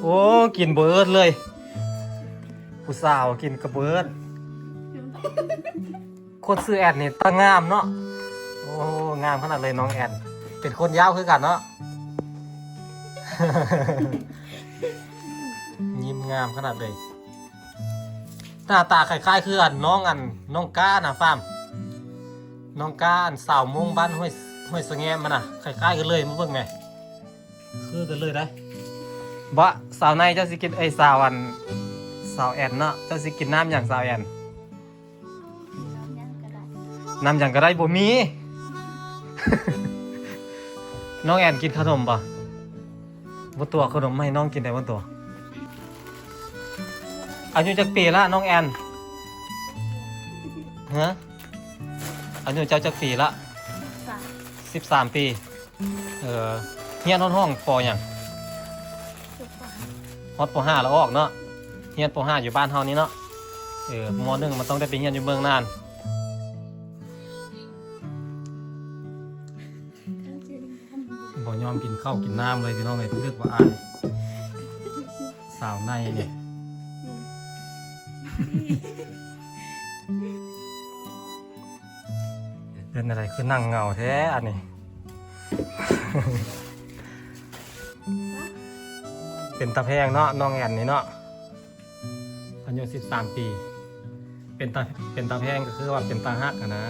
ໂອ້ ກິນບໍ່ເອີດເລີຍ ຜູ້ສາວກິນກະບໍ່ເອີດ. ຄົນຊື່ແອນນີ້ຕາງາມເນາະ. ໂອ້ ງາມຂະໜາດເລີຍນ້ອງແອນ ເປັນຄົນຍາວຄືກັນເນາະ. ຍິ້ມງາມຂະໜາດເລີຍ ໜ້າຕາຄ້າຍໆຄືອັນນ້ອງ ອັນນ້ອງກ້ານະ ຟາມ ນ້ອງກ້າ ອັນສາວມົ້ງບ້ານຫ້ວຍ ຫ້ວຍສະແງມຫັ້ນນະ ຄ້າຍໆກັນເລີຍ. ມາເບິ່ງແມ ຄືກັນເລີຍໄດ໋. ບະ ສາວໃນ ເຈົ້າຊິກິນ ເອີຍ ສາວອັນ ສາວແອນເນາະ ເຈົ້າຊິກິນນ້ຳຫຍັງສາວແອນ? ນ້ຳຫຍັງກໍໄດ້ ນ້ຳຫຍັງກໍໄດ້ ບໍ່ມີ. ນ້ອງແອນກິນຂະໜົມບໍ່? ບໍ່ຕົວະ ຂະໜົມໃຫ້ນ້ອງກິນໄດ້ບໍ່ຕົວະ? ອາຍຸຈັກປີລະນ້ອງແອນ? ຮະ? ອາຍຸເຈົ້າຈັກປີລະ? ສິບສາມ ສິບສາມປີ. ເອີ ຮຽນຮອດຫ້ອງ ປໍ ຫຍັງ? ຮອດ ປໍ ຫ້າ ແລ້ວອອກເນາະ. ຮຽນ ປໍ ຫ້າ ຢູ່ບ້ານເຮົານີ້ເນາະ. ເອີ ມໍ ໜຶ່ງ ມັນຕ້ອງໄດ້ໄປຮຽນຢູ່ເມືອງນານ. ບໍ່ຍອມກິນເຂົ້າກິນນ້ຳເລີຍພີ່ນ້ອງເອີຍ ເພິ່ນນຶກວ່າອາຍ ສາວໃນນີ້. ເປັນຈັ່ງໃດຄືນັ່ງເຫງົາແທ້ອັນນີ້? ເປັນຕາແພງເນາະ ນ້ອງແອນນີ້ເນາະ. ອາຍຸສິບສາມປີ ເປັນຕາ ເປັນຕາແພງ ກໍຄືວ່າເປັນຕາຮັກຫັ້ນນະ.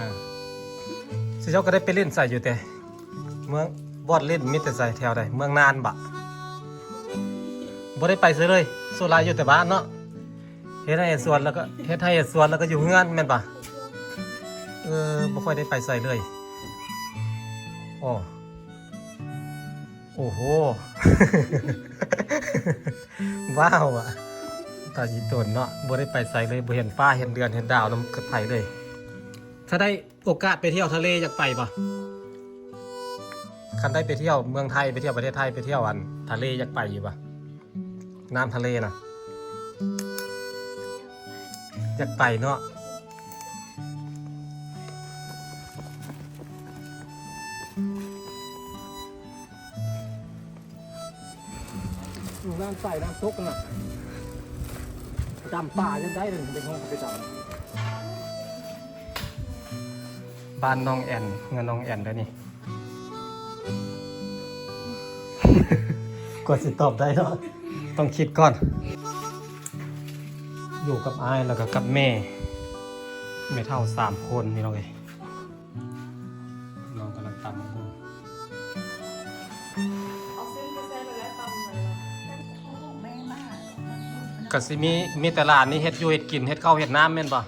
ເຈົ້າກໍໄດ້ໄປຫຼິ້ນໃສຢູ່ແຕ່ ເມືອງ ບ່ອນຫຼິ້ນມີແຕ່ໃສ ແຖວໃດ ເມືອງນານບໍ? ບໍ່ໄດ້ໄປໃສເລີຍ ສ່ວນຫຼາຍຢູ່ແຕ່ບ້ານເນາະ. ເຮັດໄຮ່ເຮັດສວນແລ້ວກໍ ເຮັດໄຮ່ເຮັດສວນແລ້ວກໍຢູ່ເຮືອນແມ່ນບໍ່? ເອີ ບໍ່ຄ່ອຍໄດ້ໄປໃສເລີຍ. ໂອ້ ໂອ້ໂຫ ວ້າວອະ ຕາອີຕົນເນາະ ບໍ່ໄດ້ໄປໃສເລີຍ ບໍ່ເຫັນຟ້າເຫັນເດືອນເຫັນດາວນຳໃຜເລີຍ. ຖ້າໄດ້ໂອກາດໄປທ່ຽວທະເລຢາກໄປບໍ່? ຄັນໄດ້ໄປທ່ຽວເມືອງໄທ ໄປທ່ຽວປະເທດໄທ ໄປທ່ຽວອັນທະເລຢາກໄປຢູ່ບໍ່? ນ້ຳທະເລນະ ຢາກໄປເນາະ. ນ້ຳໃສນ້ຳຕົກນະ ຈຳປາຍັງໄດ້ເລີຍ ເດັກນ້ອຍໄປຈຳ. ບ້ານນ້ອງແອນ ເຮືອນນ້ອງແອນເດີນີ້. ກວ່າຊິຕອບໄດ້ເນາະ ຕ້ອງຄິດກ່ອນ. ຢູ່ກັບອ້າຍ ແລ້ວກໍກັບແມ່ ແມ່ເຖົ້າສາມຄົນ ພີ່ນ້ອງເອີຍ. ນ້ອງກຳລັງຕຳໝາກຫຸ່ງ. ກະຊິມີ ມີແຕ່ຫຼານນີ້ເຮັດຢູ່ເຮັດກິນ ເຮັດເຂົ້າເຮັດນ້ຳແມ່ນບໍ່?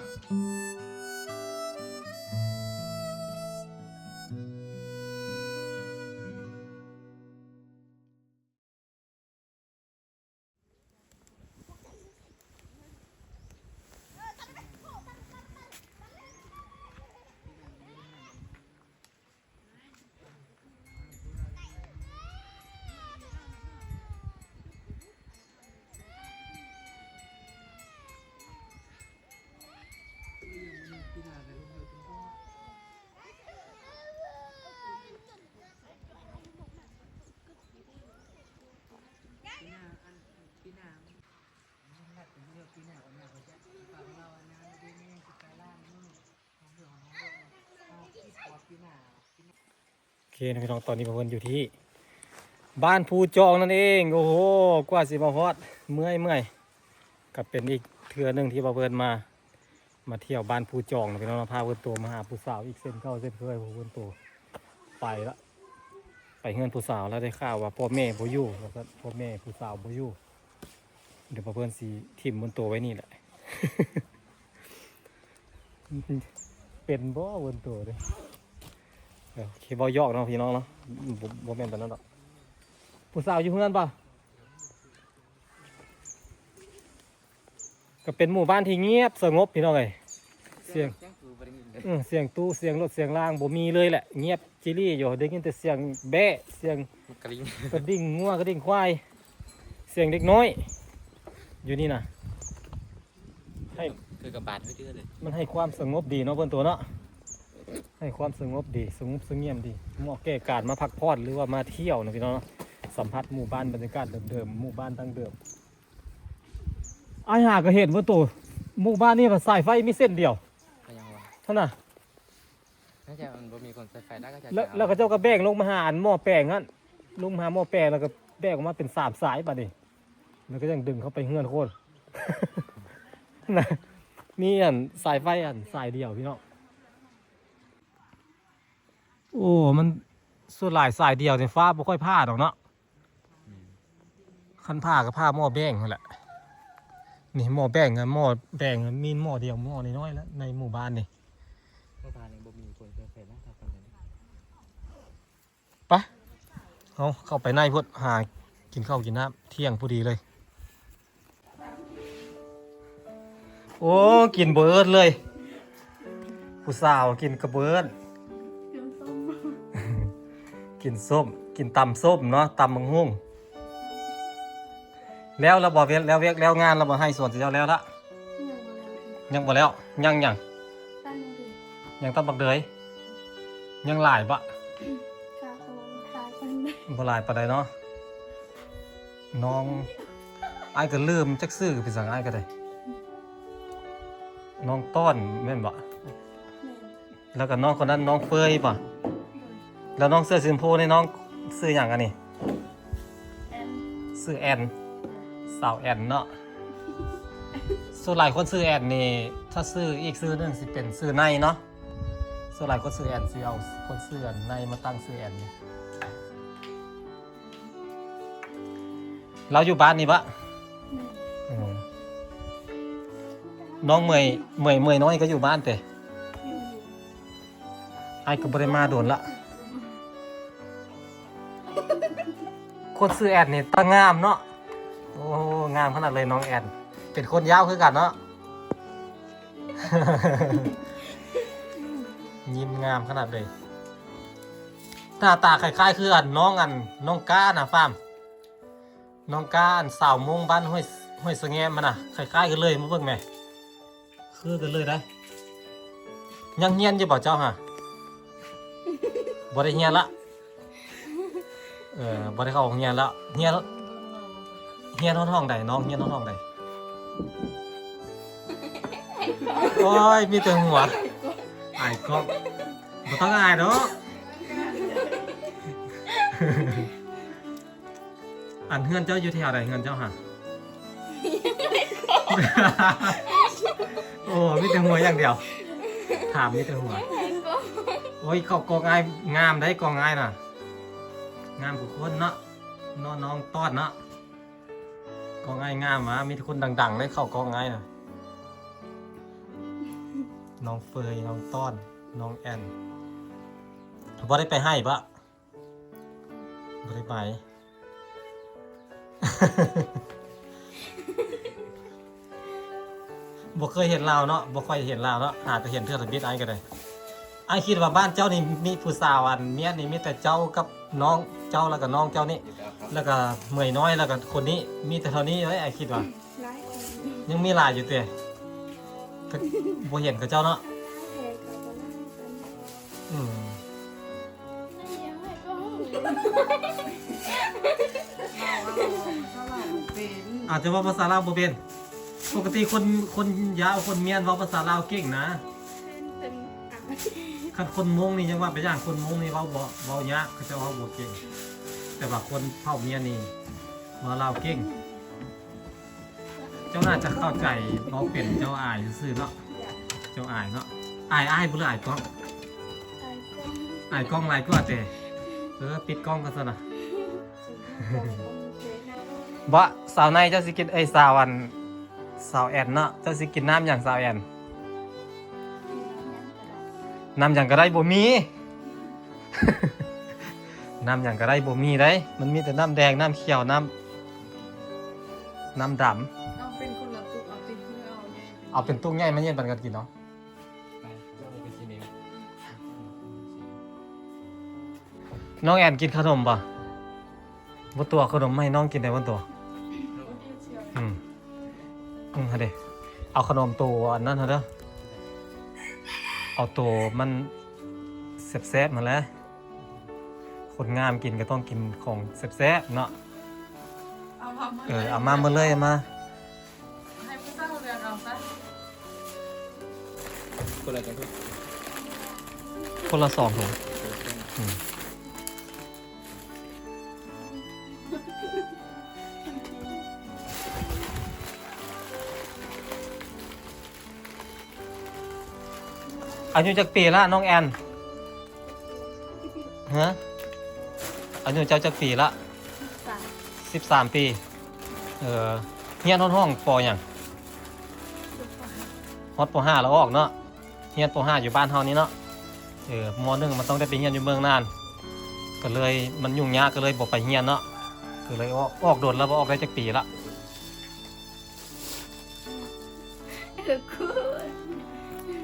ໂອເຄນະພີ່ນ້ອງ ຕອນນີ້ພວກເພິ່ນຢູ່ທີ່ບ້ານພູຈອງນັ້ນເອງ. ໂອ້ໂຫ ກວ່າຊິມາຮອດ ເມື່ອຍໆ. ກໍເປັນອີກເທື່ອໜຶ່ງທີ່ວ່າເພິ່ນມາ ມາທ່ຽວບ້ານພູຈອງເນາະພີ່ນ້ອງເນາະ. ພາເພິ່ນໂຕມາຫາຜູ້ສາວອີກເຊັ່ນເກົ່າເຊັ່ນເຄີຍ. ເພິ່ນໂຕໄປລະ ໄປເຮືອນຜູ້ສາວລະ. ໄດ້ຂ່າວວ່າພໍ່ແມ່ບໍ່ຢູ່ວ່າຊັ້ນ ພໍ່ແມ່ຜູ້ສາວບໍ່ຢູ່. ດຽວພວກເພິ່ນຊິຖິ້ມເພິ່ນໂຕໄວ້ນີ້ແຫຼະ. ເປັນບໍ່ເພິ່ນໂຕເດ້? ເອີ ໂອເຄ ເວົ້າຢອກເນາະພີ່ນ້ອງເນາະ ບໍ່ ບໍ່ແມ່ນປານນັ້ນດອກ. ຜູ້ສາວຢູ່ເຮືອນບໍ່? ກໍເປັນໝູ່ບ້ານທີ່ງຽບສະຫງົບພີ່ນ້ອງເອີຍ. ສຽງ ສຽງຕູ້ບໍ່ໄດ້ຍິນເລີຍ. ອື ສຽງຕູ້ ສຽງລົດ ສຽງລາງບໍ່ມີເລີຍແຫຼະ. ງຽບຈີລີຢູ່ ໄດ້ຍິນແຕ່ສຽງແບ້ ສຽງກະດິ່ງ ກະດິ່ງງົວ ກະດິ່ງຄວາຍ ສຽງເດັກນ້ອຍຢູ່ນີ້ນະ. ໃຫ້ ຄືກັບບ້ານເຮົາເດີເລີຍ. ມັນໃຫ້ຄວາມສະຫງົບດີເນາະ ເພິ່ນໂຕເນາະ. ໃຫ້ຄວາມສະຫງົບດີ ສະຫງົບສະຫງຽມດີ ເໝາະແກ່ການມາພັກຜ່ອນ ຫຼືວ່າມາທ່ຽວເນາະພີ່ນ້ອງເນາະ. ສຳຜັດໝູ່ບ້ານ ບັນຍາກາດເດີມໆ ໝູ່ບ້ານດັ້ງເດີມ. ອ້າຍຫາກໍເຫັນວ່າໂຕໝູ່ບ້ານນີ້ວ່າສາຍໄຟມີເສັ້ນດຽວ ກໍຍັງວ່າ ຫັ້ນນະ. ໜ້າຈະມັນບໍ່ມີຄົນໃຊ້ໄຟ ແລ້ວກໍຈະ ແລ້ວ ແລ້ວເຂົາເຈົ້າກໍແບ່ງລົງມາຫາອັນໝໍ້ແປງຫັ້ນ ລົງມາຫາໝໍ້ແປງ ແລ້ວກໍແບ່ງອອກມາເປັນສາມສາຍບາດນີ້ ແລ້ວກໍຍັງດຶງເຂົ້າໄປເຮືອນຄົນນະ. ມີອັນສາຍໄຟອັນສາຍດຽວພີ່ນ້ອງ. ໂອ້ ມັນສ່ວນຫຼາຍສາຍດຽວນີ້ຟ້າບໍ່ຄ່ອຍຜ່າດອກເນາະ. ແມ່ນ. ຄັນຜ່າກໍຜ່າໝໍ້ແບ່ງຫັ້ນແຫຼະ. ນີ້ໝໍ້ແບ່ງ ໝໍ້ແບ່ງມີໝໍ້ດຽວ ໝໍ້ນ້ອຍໆ ແລ້ວໃນໝູ່ບ້ານນີ້. ໝູ່ບ້ານນີ້ບໍ່ມີຄົນເປັນແຟນນະ ຖ້າປານນັ້ນ. ໄປ ເຮົາເຂົ້າໄປໃນພຸ້ນ ຫາກິນເຂົ້າກິນນ້ຳ ທ່ຽງພໍດີເລີຍ. ໂອ້ ກິນບໍ່ເອິດເລີຍ ຜູ້ສາວກິນກໍບໍ່ເອິດ. ກິນສົ້ມ ກິນຕຳສົ້ມເນາະ ຕຳບັກຫຸ່ງ. ແລ້ວລະບໍ່ ແລ້ວວຽກແລ້ວງານລະບໍ່ ໄຮ່ສວນເຈົ້າແລ້ວລະ? ຍັງບໍ່ແລ້ວ ຍັງຫຍັງ? ຍັງຕັດບັກເດືອຍ ຍັງຫຼາຍບໍ່? ກໍບໍ່ຫຼາຍປານໃດ ບໍ່ຫຼາຍປານໃດເນາະ. ນ້ອງ ອ້າຍກໍລືມຈັກຊື່ ເປັນຫຍັງອ້າຍກໍໄດ້ ນ້ອງຕ້ອນແມ່ນບໍ່? ແມ່ນ. ແລ້ວກໍນ້ອງຄົນນັ້ນ ນ້ອງເຟີຍບໍ່? ໂດຍ. ແລ້ວນ້ອງເສື້ອສີຊົມພູນີ້ ນ້ອງຊື່ຫຍັງອັນນີ້? ແອນ. ຊື່ແອນ ສາວແອນເນາະ. ສ່ວນຫຼາຍຄົນຊື່ແອນນີ້ ຖ້າຊື່ອີກຊື່ໜຶ່ງຊິເປັນຊື່ໄນເນາະ. ສ່ວນຫຼາຍຄົນຊື່ແອນຊິເອົາຄົນຊື່ໄນມາຕັ້ງຊື່ແອນ. ລາວຢູ່ບ້ານນີ້ບະ? ແມ່ນ. ເອີ ນ້ອງເໝື່ອຍ ເໝື່ອຍ ເໝື່ອຍນ້ອຍກໍຢູ່ບ້ານເຕ? ຢູ່. ອ້າຍກໍບໍ່ໄດ້ມາດົນລະ. ຄົນຊື່ແອນນີ້ຕາງາມເນາະ. ໂອ້ ງາມຂະໜາດເລີຍນ້ອງແອນ ເປັນຄົນຍາວຄືກັນເນາະ. ຍິ້ມງາມຂະໜາດເລີຍ. ໜ້າຕາຄ້າຍໆຄືອັນນ້ອງ ອັນນ້ອງກ້ານະຟາມ ນ້ອງກ້າ ອັນສາວມົ້ງບ້ານຫ້ວຍ ຫ້ວຍສະແງມຫັ້ນນະ ຄ້າຍໆກັນເລີຍ ມາເບິ່ງແມ. ຄືກັນເລີຍໄດ໋. ຍັງຮຽນຢູ່ບໍ່ເຈົ້າຫະ? ບໍ່ໄດ້ຮຽນລະ. ເອີ ບໍ່ໄດ້ເຂົ້າໂຮງຮຽນແລ້ວ. ຮຽນ ຮຽນຮອດຫ້ອງໃດ? ນ້ອງຮຽນຮອດຫ້ອງໃດ? ໂອ້ຍ ມີແຕ່ຫົວ. ອາຍກ້ອງ. ບໍ່ຕ້ອງອາຍດອກ. ອັນເຮືອນເຈົ້າຢູ່ແຖວໃດ ເຮືອນເຈົ້າຫະ? ໂອ້ ມີແຕ່ຫົວຢ່າງດຽວ ຖາມມີແຕ່ຫົວ. ໂອ້ຍ ເຂົ້າກ້ອງອ້າຍງາມໄດ໋ ກ້ອງອ້າຍນະ ງາມກວ່າຄົນເນາະ. ນ້ອງ ນ້ອງຕ້ອນເນາະ ກ້ອງອ້າຍງາມຫວາ ມີແຕ່ຄົນດັງໆ ໄດ້ເຂົ້າກ້ອງອ້າຍນະ. ນ້ອງເຟີຍ ນ້ອງຕ້ອນ ນ້ອງແອນ. ບໍ່ໄດ້ໄປໄຮ່ບະ? ບໍ່ໄດ້ໄປ. ບໍ່ເຄີຍເຫັນລາວເນາະ ບໍ່ຄ່ອຍເຫັນລາວເນາະ ຫາແຕ່ເຫັນເທື່ອທຳອິດ. ອ້າຍກໍໄດ້ ອ້າຍຄິດວ່າບ້ານເຈົ້ານີ້ມີຜູ້ສາວ ອັນເມຍນີ້ມີແຕ່ເຈົ້າກັບນ້ອງເຈົ້າ ແລ້ວກໍນ້ອງເຈົ້ານີ້ ແລ້ວກໍເໝື່ອຍນ້ອຍ ແລ້ວກໍຄົນນີ້ ມີແຕ່ເທົ່ານີ້ເລີຍ ອ້າຍຄິດວ່າ. ຫຼາຍຄົນຢູ່ ຍັງມີຫຼາຍຢູ່ເຕ? ກໍບໍ່ເຫັນເຂົາເຈົ້າເນາະ. ຫຼາຍແທ້ກໍບໍ່ຫຼາຍປານໃດ. ອືມ ອາດຈະເວົ້າພາສາລາວບໍ່ເປັນ. ປົກກະຕິຄົນ ຄົນຍາວ ຄົນມຽນເວົ້າພາສາລາວເກັ່ງນະ. ຄັນຄົນມົ້ງນີ້ຍັງວ່າໄປຢ່າງ ຄົນມົ້ງນີ້ເວົ້າບໍ່ ເວົ້າຍາກ ເຂົາເຈົ້າເວົ້າບໍ່ເກັ່ງ. ແຕ່ວ່າຄົນເຜົ່າມຽນນີ້ເວົ້າລາວເກັ່ງ. ເຈົ້າໜ້າຈະເຂົ້າໃຈ ເວົ້າເປັນ ເຈົ້າອາຍຊື່ໆເນາະ. ເຈົ້າອາຍເນາະ. ອາຍອ້າຍບໍ່ ຫຼືອາຍກ້ອງ? ອາຍກ້ອງ ອາຍກ້ອງຫຼາຍກວ່າເຕ. ເອີ ປິດກ້ອງກັນຊັ້ນນະ. ບໍ່ ສາວໃນເຈົ້າຊິກິນ ເອີຍ ສາວອັນ ສາວແອນເນາະ ເຈົ້າຊິກິນນ້ຳຫຍັງ ສາວແອນ? ນ້ຳຫຍັງກໍໄດ້ ບໍ່ມີ. ນ້ຳຫຍັງກໍໄດ້ ບໍ່ມີໃດ໋ ມັນມີແຕ່ນ້ຳແດງ ນ້ຳຂຽວ ນ້ຳ ນ້ຳດຳ. ເອົາເປັນຄົນລະຕຸກ ເອົາຕິ ເອົາເປັນຕຸກໃຫຍ່ມາເຢັນປັນກັນກິນເນາະ. ນ້ອງແອນກິນຂະໜົມບໍ່? ບໍ່ຕົວະ ເອົາຂະໜົມມາໃຫ້ນ້ອງກິນໄດ້ບໍ່ຕົວະ? ອືມ ອືມ ຫັ້ນເດ ເອົາຂະໜົມໂຕອັນນັ້ນຫັ້ນເດີ ເອົາໂຕມັນແຊບໆຫັ້ນແຫຼະ. ຄົນງາມກິນກໍຕ້ອງກິນຂອງແຊບໆເນາະ. ເອົາມາໝົດ ເອີ ເລີຍ ເອົາມາໝົດເລີຍ ເອົາມາ ໃຫ້ຜູ້ສາວເລືອກເອົາຊະ. ຄົນລະຈັກຖົງ? ຄົນລະສອງຖົງ. ອືມ ອາຍຸຈັກປີລະນ້ອງແອນ? ຮະ? ອາຍຸເຈົ້າຈັກປີລະ? ສິບສາມ ສິບສາມປີ. ເອີ ຮຽນຮອດຫ້ອງ ປໍ ຫຍັງ? ຮອດ ປໍ ຫ້າ ແລ້ວອອກເນາະ. ຮຽນ ປໍ ຫ້າ ຢູ່ບ້ານເຮົານີ້ເນາະ. ເອີ ມໍ ໜຶ່ງ ມັນຕ້ອງໄດ້ໄປຮຽນຢູ່ເມືອງນານ ກໍເລີຍມັນຫຍຸ້ງຍາກ ກໍເລີຍບໍ່ໄປຮຽນເນາະ. ກໍເລີຍອອກ ອອກດົນແລ້ວບໍ່? ອອກໄດ້ຈັກປີລະ?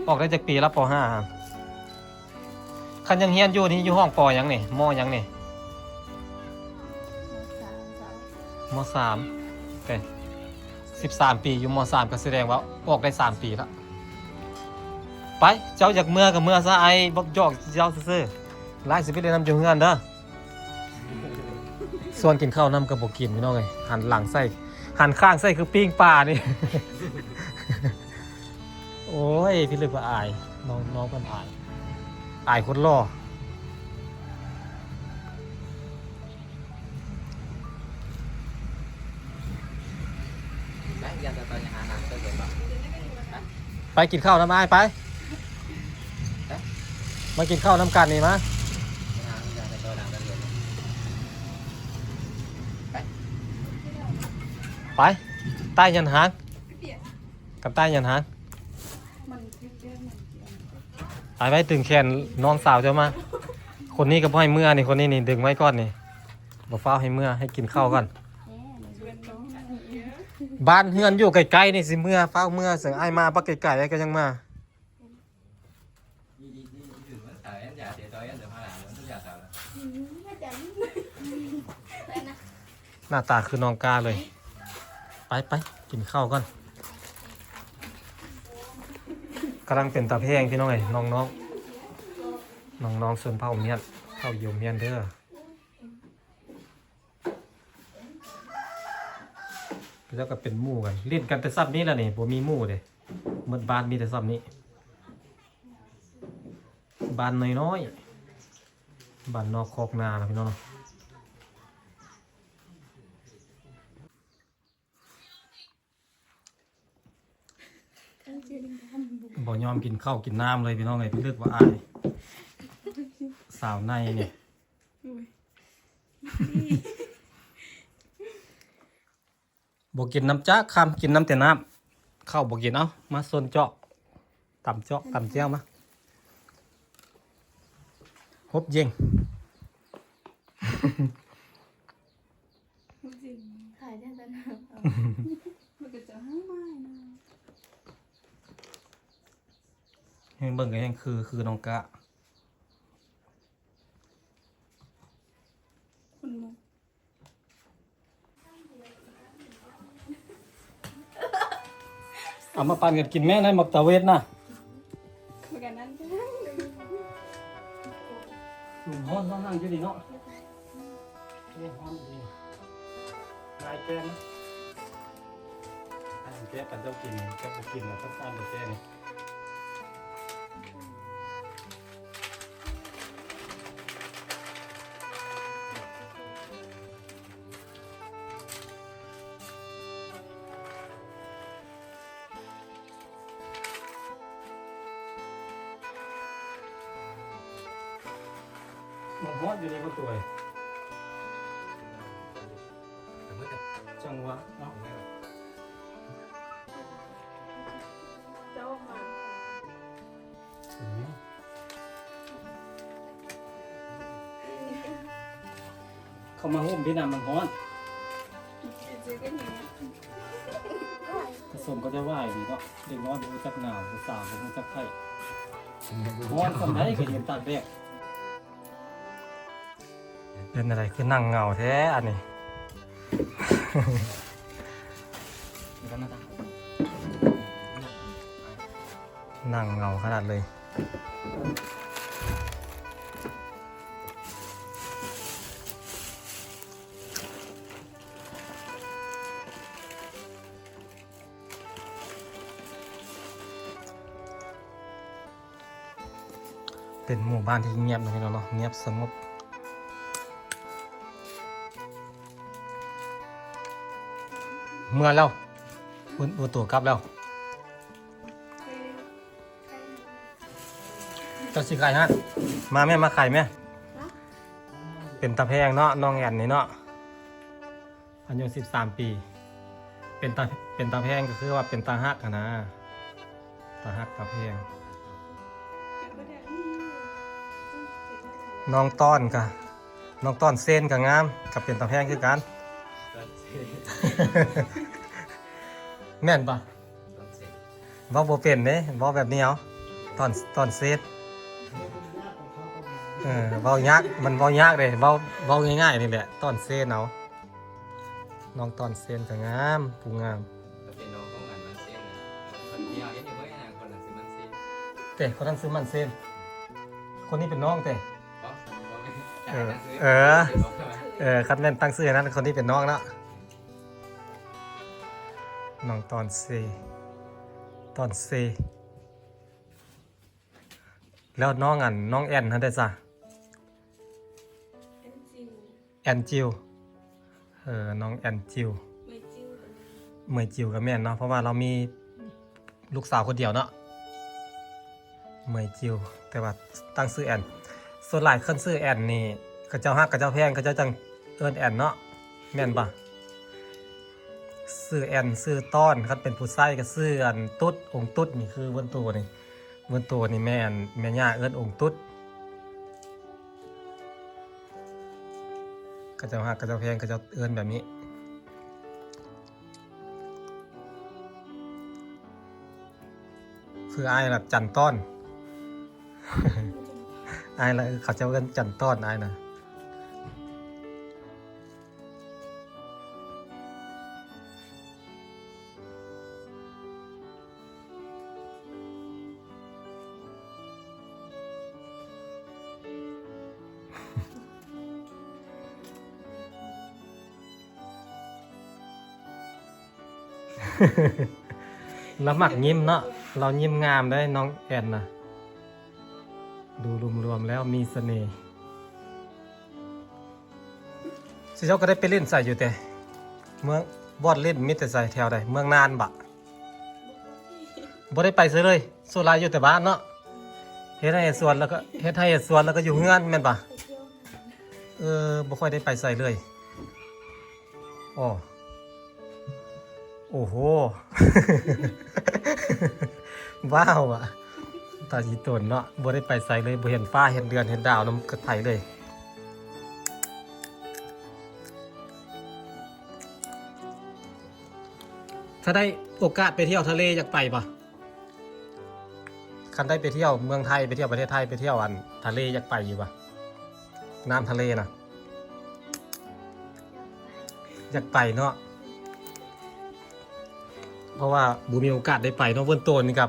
ອອກໄດ້ຈັກປີລະ ປໍ ຫ້າ? ຄັນຍັງຮຽນຢູ່ນີ້ ຢູ່ຫ້ອງ ປໍ ຫຍັງນີ້? ມໍ ຫຍັງນີ້? ມໍ ສາມ ເອີ ສິບສາມປີ ຢູ່ ມໍ ສາມ ກໍສະແດງວ່າອອກໄດ້ສາມປີລະ. ໄປ ເຈົ້າຢາກເມືອກໍເມືອຊະ ອ້າຍບອກຢອກເຈົ້າຊື່ໆ. ຫຼາຍຊິໄປເລ່ນນຳຢູ່ເຮືອນເດີ. ຊວນກິນເຂົ້ານຳກໍບໍ່ກິນ ພີ່ນ້ອງເອີຍ. ຫັນຫຼັງໃສ່ ຫັນຂ້າງໃສ່ຄືປີ້ງປານີ້. ໂອ້ຍ ພິລຶກວ່າອາຍ ນ້ອງ ນ້ອງເພິ່ນອາຍ ອາຍຄົນຫຼໍ່. ໄປກິນເຂົ້ານຳອ້າຍໄປ. ມາກິນເຂົ້ານຳກັນນີ້ມາ. ໄປ ໃຕ້ຫຍັນຫາງ ກັນໃຕ້ຫຍັນຫາງ. ອ້າຍໄວ້ດຶງແຂນນ້ອງສາວເຈົ້າມາ. ຄົນນີ້ກໍບໍ່ໃຫ້ເມືອນີ້ ຄົນນີ້ນີ້ ດຶງໄວ້ກ່ອນນີ້ ບໍ່ຟ້າວໃຫ້ເມືອ ໃຫ້ກິນເຂົ້າກ່ອນ. ບ້ານເຮືອນຢູ່ໃກ້ໆນີ້ ຊິເມືອ ຟ້າວເມືອ ຈັ່ງອ້າຍມາປາກໄກໆ ອ້າຍກໍຍັງມາ. ໜ້າຕາຄືນ້ອງກ້າເລີຍ. ໄປໆ ກິນເຂົ້າກ່ອນ. ກຳລັງເປັນຕາແພງ ພີ່ນ້ອງເອີຍ ນ້ອງໆ ນ້ອງໆ ຊົນເຜົ່າມຽນ ເຜົ່າຢຽວມຽນເດີ. ເຂົາເຈົ້າກໍເປັນໝູ່ກັນ ຫຼິ້ນກັນແຕ່ຊ່ຳນີ້ລະນີ້ ບໍ່ມີໝູ່ເດ້. ໝົດບ້ານມີແຕ່ຊ່ຳນີ້ ບ້ານນ້ອຍໆ ບ້ານນອກຄອກນານະ ພີ່ນ້ອງ. ບໍ່ຍອມກິນເຂົ້າກິນນ້ຳເລີຍ ພີ່ນ້ອງເອີຍ. ພິລຶກວ່າອາຍ ສາວໃນນີ້. ໂອ້ຍ ບໍ່ກິນນ້ຳຈັກຄຳ ກິນນ້ຳແຕ່ນ້ຳ ເຂົ້າບໍ່ກິນ. ເອົາ ມາຊົນເຈາະ ຕຳເຈາະ ຕຳແຈ່ວມາ ຮົບເຢັງ. ຂາຍໄດ້ແຕ່ນ້ຳ ມັນກໍຈະຫາມາເນາະ. ແຮງເບິ່ງກໍແຮງຄື ຄືນ້ອງກະ ຄົນໝົກ. ເອົາມາປັ່ນກັນກິນແມ່ ໃນໝາກຕາເວັດນະ. ຄືກັນນັ້ນ ລົມຮ້ອນເນາະ ນັ່ງຢູ່ນີ້ເນາະ. ໂອ້ ຮ້ອນດີ. ນາຍແກນນະ ອັນແກະປັນເຈົ້າກິນ ເຈົ້າບໍ່ກິນລະ ຕ້ອງການບໍ່ແກະນີ້. ມັນຮ້ອນຢູ່ໃນປະຕູເອີຍ. ຈັງຫວະເນາະ ເຈົ້າອອກມາ. ເຂົ້າມາໂຮມເດ້ນະ ມັນຮ້ອນ. ປະສົມກໍຈະຫວາຍດີເນາະ ເດັກນ້ອຍບໍ່ຮູ້ຈັກໜາວ ຜູ້ສາວບໍ່ຮູ້ຈັກໄຂ້ ຮ້ອນສ່ຳໃດກໍເຢັນຕາກແດດ. ເປັນຈັ່ງໃດຄືນັ່ງເຫງົາແທ້ອັນນີ້? ນັ່ງເຫງົາຂະໜາດເລີຍ. ປັນໝູ່ບ້ານທີ່ງຽບເນາະ ພີ່ນ້ອງເນາະ ງຽບສະຫງົບ. ເມືອແລ້ວ ບໍ່ ບໍ່ໂຕກັບແລ້ວ. ເຈົ້າຊິຂາຍຮ້ານ ມາແມ່ ມາຂາຍແມ່. ເປັນຕາແພງເນາະ ນ້ອງແອນນີ້ເນາະ ອາຍຸສິບສາມປີ. ເປັນຕາ ເປັນຕາແພງ ກໍຄືວ່າເປັນຕາຮັກຫັ້ນນະ ຕາຮັກຕາແພງ. ນ້ອງຕ້ອນກະ ນ້ອງຕ້ອນເຊນກະງາມ ກະເປັນຕາແພງຄືກັນ ແມ່ນບໍ່? ເວົ້າບໍ່ເປັນເດ້ ເວົ້າແບບນີ້ເອົາ ຕ້ອນ ຕ້ອນເຊນ. ເອີ ເວົ້າຍາກ ມັນເວົ້າຍາກເດ້ ເວົ້າ ເວົ້າງ່າຍໆນີ້ແຫຼະ ຕ້ອນເຊນເອົາ. ນ້ອງຕ້ອນເຊນກະງາມ ຜູ້ງາມ. ເປັນນ້ອງຂອງອັນມັນເຊນນະ ຄົນດຽວເຫັນຢູ່ເວີຍ ອັນນັ້ນຄົນນັ້ນຊື່ມັນເຊນ ເຕະ ຄົນນັ້ນຊື່ມັນເຊນ ຄົນນີ້ເປັນນ້ອງເຕະ. ບໍ່ ບໍ່ແມ່ນ ເອີ ເອີ ເອີ ຄັນແມ່ນຕັ້ງຊື່ໃຫ້ນັ້ນ ຄົນນີ້ເປັນນ້ອງເນາະ ນ້ອງຕ້ອນເຊ ຕ້ອນເຊ. ແລ້ວນ້ອງອັນ ນ້ອງແອນຫັ້ນເດຊະ? ແອນຈິວ ແອນຈິວ ເອີ ນ້ອງແອນຈິວ ເໝີຍຈິວກໍແມ່ນ ເໝີຍຈິວກໍແມ່ນເນາະ ເພາະວ່າລາວມີລູກສາວຄົນດຽວເນາະ ເໝີຍຈິວ ແຕ່ວ່າຕັ້ງຊື່ແອນ. ສ່ວນຫຼາຍຄັນຊື່ແອນນີ້ ເຂົາເຈົ້າຮັກ ເຂົາເຈົ້າແພງ ເຂົາເຈົ້າຈັ່ງເອີ້ນແອນເນາະ ແມ່ນບໍ່? ຊື່ແອນ ຊື່ຕ້ອນ ຄັນເປັນຜູ້ຊາຍກໍຊື່ອັນ ຕຸດ ອົງຕຸດ ນີ້ຄືເວີນໂຕນີ້ ເວີນໂຕນີ້ແມ່ນ ແມ່ຍ່າເອີ້ນອົງຕຸດ. ເຂົາເຈົ້າຮັກ ເຂົາເຈົ້າແພງ ເຂົາເຈົ້າເອີ້ນແບບນີ້. ຄືອ້າຍລະຈັນຕ້ອນ ອ້າຍລະ ເຂົາເຈົ້າເອີ້ນຈັນຕ້ອນ ອ້າຍນະ. ລາວມັກຍິ້ມເນາະ ລາວຍິ້ມງາມເດ້ ນ້ອງແອນນະ ດູລວມໆແລ້ວມີສະເໜ່. ຊິເຈົ້າກໍໄດ້ໄປຫຼິ້ນໃສຢູ່ແຕ່ ເມືອງ ບ່ອນຫຼິ້ນມີແຕ່ໃສ ແຖວໃດ ເມືອງນານບໍ? ບໍ່ໄດ້ໄປໃສເລີຍ ສ່ວນຫຼາຍຢູ່ແຕ່ບ້ານເນາະ ເຮັດໄຮ່ເຮັດສວນ ແລ້ວກໍເຮັດໄຮ່ເຮັດສວນ ແລ້ວກໍຢູ່ເຮືອນແມ່ນບໍ່? ເອີ ບໍ່ຄ່ອຍໄດ້ໄປໃສເລີຍ. ໂອ້ ໂອ້ໂຫ ວ້າວອະ ຕາອີຕົນເນາະ ບໍ່ໄດ້ໄປໃສເລີຍ ບໍ່ເຫັນຟ້າເຫັນເດືອນເຫັນດາວນຳກັບໃຜເລີຍ. ຖ້າໄດ້ໂອກາດໄປທ່ຽວທະເລຢາກໄປບໍ່? ຄັນໄດ້ໄປທ່ຽວເມືອງໄທ ໄປທ່ຽວປະເທດໄທ ໄປທ່ຽວອັນທະເລ ຢາກໄປຢູ່ບໍ່? ນ້ຳທະເລນະ ຢາກໄປເນາະ ເພາະວ່າບໍ່ມີໂອກາດໄດ້ໄປເນາະ. ເບື້ອງຕົ້ນນີ້ກໍ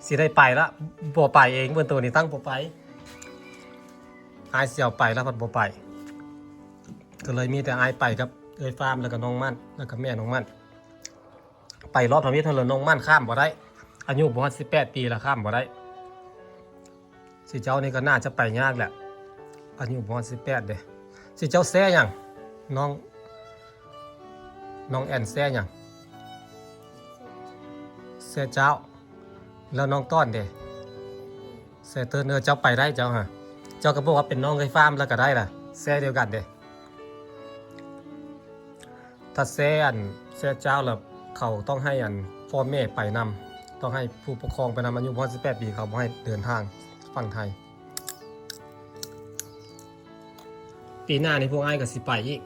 ຊິໄດ້ໄປລະ ບໍ່ໄປເອງ ເບື້ອງຕົ້ນນີ້ຕັ້ງບໍ່ໄປ ອ້າຍຊິເອົາໄປລະພັດບໍ່ໄປ ກໍເລີຍມີແຕ່ອ້າຍໄປກັບເອື້ອຍຟາມ ແລ້ວກໍນ້ອງໝັ້ນ ແລ້ວກໍແມ່ນ້ອງໝັ້ນ. ໄປລອບທຳອິດຫັ້ນລະ ນ້ອງໝັ້ນຂ້າມບໍ່ໄດ້ ອາຍຸບໍ່ຮອດສິບແປດປີລະ ຂ້າມບໍ່ໄດ້. ຊິເຈົ້ານີ້ກໍໜ້າຈະໄປຍາກແຫຼະ ອາຍຸບໍ່ຮອດສິບແປດເດ້. ຊິເຈົ້າແຊຫຍັງ ນ້ອງ ນ້ອງແອນແຊຫຍັງ? ແຊເຈົ້າ. ແລ້ວນ້ອງຕ້ອນເດ? ແຊເຕີນ. ເອີ ເຈົ້າໄປໄດ້ເຈົ້າຫະ ເຈົ້າກໍບອກວ່າເປັນນ້ອງເອື້ອຍຟາມແລ້ວກໍໄດ້ລະ ແຊດຽວກັນເດ. ຖ້າແຊອັນ ແຊເຈົ້າລະ ເຂົາຕ້ອງໃຫ້ອັນ ພໍ່ແມ່ໄປນຳ ຕ້ອງໃຫ້ຜູ້ປົກຄອງໄປນຳ. ອາຍຸບໍ່ຮອດສິບແປດປີ ເຂົາບໍ່ໃຫ້ເດີນທາງຝັ່ງໄທ. ປີໜ້ານີ້ພວກອ້າຍກໍຊິໄປອີກ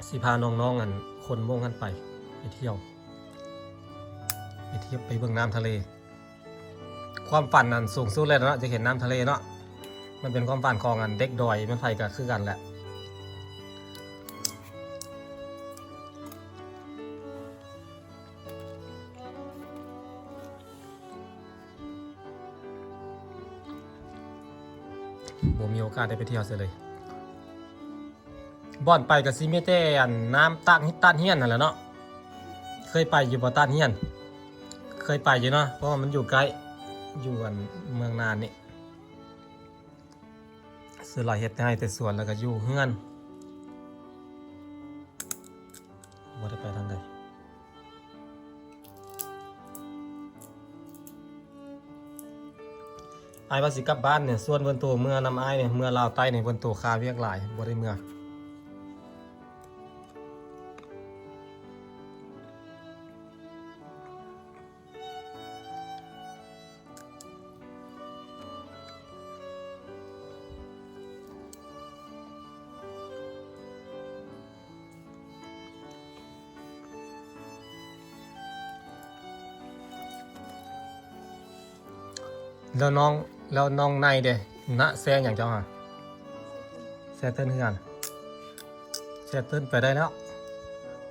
ຊິພານ້ອງໆ ອັນ ຄົນມົ້ງຫັ້ນໄປ ໄປທ່ຽວ ໄປທ່ຽວ ໄປເບິ່ງນ້ຳທະເລ. ຄວາມຝັນອັນສູງສຸດເລີຍເນາະ ຈະເຫັນນ້ຳທະເລເນາະ. ມັນເປັນຄວາມຝັນຂອງອັນເດັກດອຍ ແມ່ນໃຜກໍຄືກັນແຫຼະ. ບໍ່ມີໂອກາດໄດ້ໄປທ່ຽວເສຍເລີຍ. ບ່ອນໄປກໍຊິມີແຕ່ອັນ ນ້ຳຕາດ ຕາດຫ້ຽນຫັ້ນແຫຼະເນາະ. ເຄີຍໄປຢູ່ບໍ່ ຕາດຫ້ຽນ? ເຄີຍໄປຢູ່ເນາະ ເພາະວ່າມັນຢູ່ໃກ້. ຢູ່ອັນເມືອງນານນີ້ ສ່ວນຫຼາຍເຮັດແຕ່ໄຮ່ແຕ່ສວນ ແລ້ວກໍຢູ່ເຮືອນ ບໍ່ໄດ້ໄປທາງໃດ. ອ້າຍວ່າຊິກັບບ້ານນີ້ ຊວນເພິ່ນໂຕເມືອນຳອ້າຍນີ້ ເມືອລາວໃຕ້ນີ້ ເພິ່ນໂຕຄາວຽກຫຼາຍ ບໍ່ໄດ້ເມືອ. ແລ້ວນ້ອງ ແລ້ວນ້ອງໄນເດ ນະ ແຊ່ຫຍັງເຈົ້າຫາ? ແຊ່ເຕີນເຮືອນ. ແຊ່ເຕີນໄປໄດ້ແລ້ວ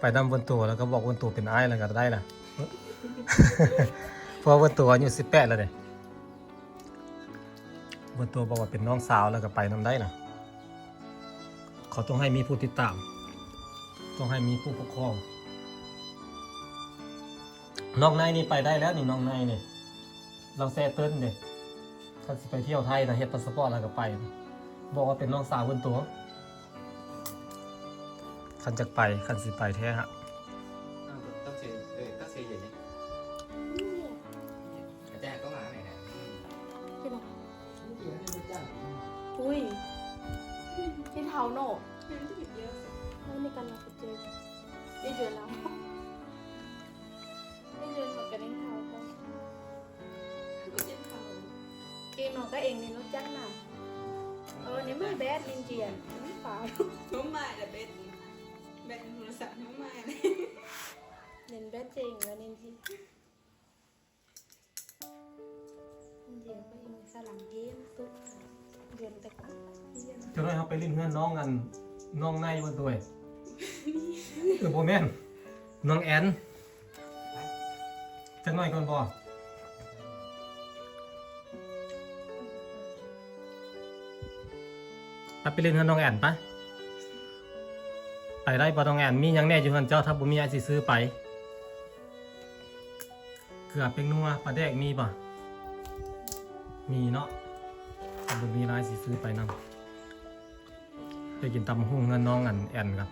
ໄປນຳເພິ່ນໂຕ ແລ້ວກໍບອກເພິ່ນໂຕເປັນອ້າຍ ແລ້ວກໍໄດ້ລະ ເພາະວ່າເພິ່ນໂຕອາຍຸສິບແປດແລ້ວເດ້. ເພິ່ນໂຕບອກວ່າເປັນນ້ອງສາວ ແລ້ວກໍໄປນຳໄດ້ນະ. ເຂົາຕ້ອງໃຫ້ມີຜູ້ຕິດຕາມ ຕ້ອງໃຫ້ມີຜູ້ປົກຄອງ. ນ້ອງໄນນີ້ໄປໄດ້ແລ້ວນີ້ ນ້ອງໄນນີ້ ລາວແຊ່ເຕີນເດ້. ຄັນຊິໄປທ່ຽວໄທນະ ເຮັດພາສປອດແລ້ວກໍໄປ. ບອກວ່າເປັນນ້ອງສາວເພິ່ນໂຕ. ຄັນຈະໄປ ຄັນຊິໄປແທ້ຫະ. ອ້າວ ຕ້ອງເຊ ເອີ ຕ້ອງເຊເຢັນເດ້. ອາຈານກໍມາແມ່ນະ. ເປັນຫຍັງ? ອຸ້ຍ ກິນເຂົ້າເນາະ. ເອີ ໃນກັນເນາະ ເຈີ ເອີ ເດືອນລາວ ເດືອນມາກະເລັງເຂົ້າກ່ອນ. ເອງເນາະ ກະເອງນີ້ຮູ້ຈັກນະ. ເອີ ນີ້ມາແບດນິນເຈຍ ນ້ຳຟ້າ ນ້ຳມາຍລະແບດ ແບດໂທລະສັບນ້ຳມາຍ ເຫຼັ້ນແບດເຈງລະນິນເຈຍ. ເດີນໄປອີກສະຫຼັງເກມຕຸກ ເດີນແຕ່ ຈັກໜ້ອຍເຮົາໄປຫຼິ້ນເຮືອນນ້ອງອັນ ນ້ອງໄນເບິ່ງໂຕຍ. ເອີ ບໍ່ແມ່ນ ນ້ອງແອນ. ຈັກໜ້ອຍກ່ອນບໍ່? ໄປ ໄປຫຼິ້ນເຮືອນນ້ອງແອນໄປ. ໄປໄດ້ບໍ່ນ້ອງແອນ? ມີຫຍັງແດ່ຢູ່ເຮືອນເຈົ້າ? ຖ້າບໍ່ມີ ອ້າຍຊິຊື້ໄປ. ເກືອ ແປ້ງນົວ ປາແດກມີບໍ່? ມີເນາະ. ຖ້າບໍ່ມີ ອ້າຍຊິຊື້ໄປນຳ. ໄປກິນຕຳບັກຫຸ່ງເຮືອນນ້ອງອັນແອນກັນ.